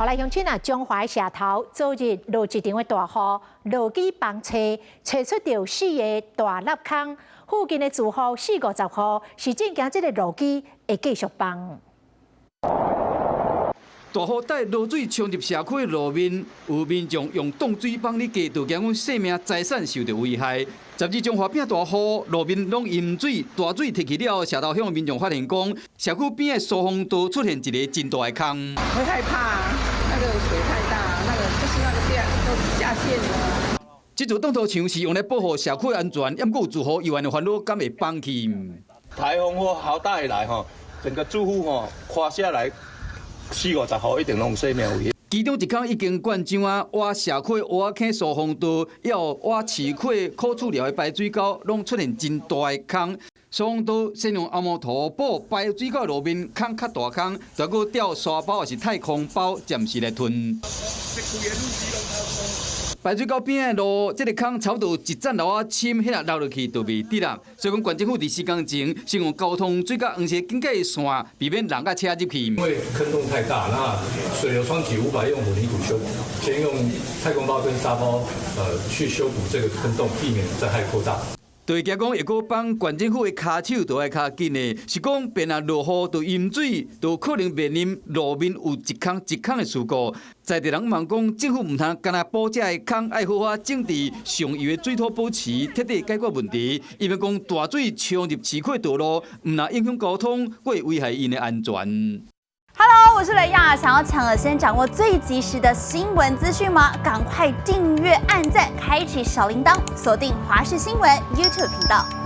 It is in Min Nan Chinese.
予來鄉親啊，彰化社頭昨日落一場的大雨，路基崩斜，揣出著四个大凹空，附近的住戶四五十戶是真驚這个路基會繼續崩。大雨帶落水沖入社區路面，有民眾用擋水板咧過道，驚講性命財產受著危害。10日彰化變大雨，路面攏淹水，大水退去了，社頭鄉民眾發現講，社區邊的疏洪道出現一个真大的空。會害怕，那個水太大，那個就是那個電都下線了。這座擋土牆是用來保護社區安全，毋過有住戶猶原煩惱，敢會崩去？颱風或豪大雨來吼，整個住戶吼垮下來四五十戶一定攏生命危險。其中一空已經灌漿啊，挖社區蚵仔坑疏洪道，還有挖市區苦厝寮的排水溝，攏出現真大的空。疏洪道先用紅毛塗補排水溝路面空較大空，再閣吊沙包抑是太空包，暫時來吞。排水溝邊的路，這个空差不多一棧樓仔深，彼若落落去就袂得啦。所以講，縣政府佇施工前，先用交通水佮黃色警戒線，避免人佮車入去。因為坑洞太大，那水流衝擊無法用混凝土修補，先用太空包跟沙包，去修補這個坑洞，避免災害擴大。對驚講會閣幫縣政府的跤手都愛較緊的，是講變啊落雨就淹水，就可能面臨路面有一空一空的事故。在地人望講，政府毋通干焦補這个空，愛好好整治上游的水土保持，徹底解決問題。因為講大水沖入市區道路，毋但影響交通，閣會危害𪜶的安全。 Hello，我是雷亞，想要搶先掌握最及時的新聞資訊嗎？趕快訂閱、按讚、開啟小鈴鐺，鎖定華視新聞 YouTube 頻道。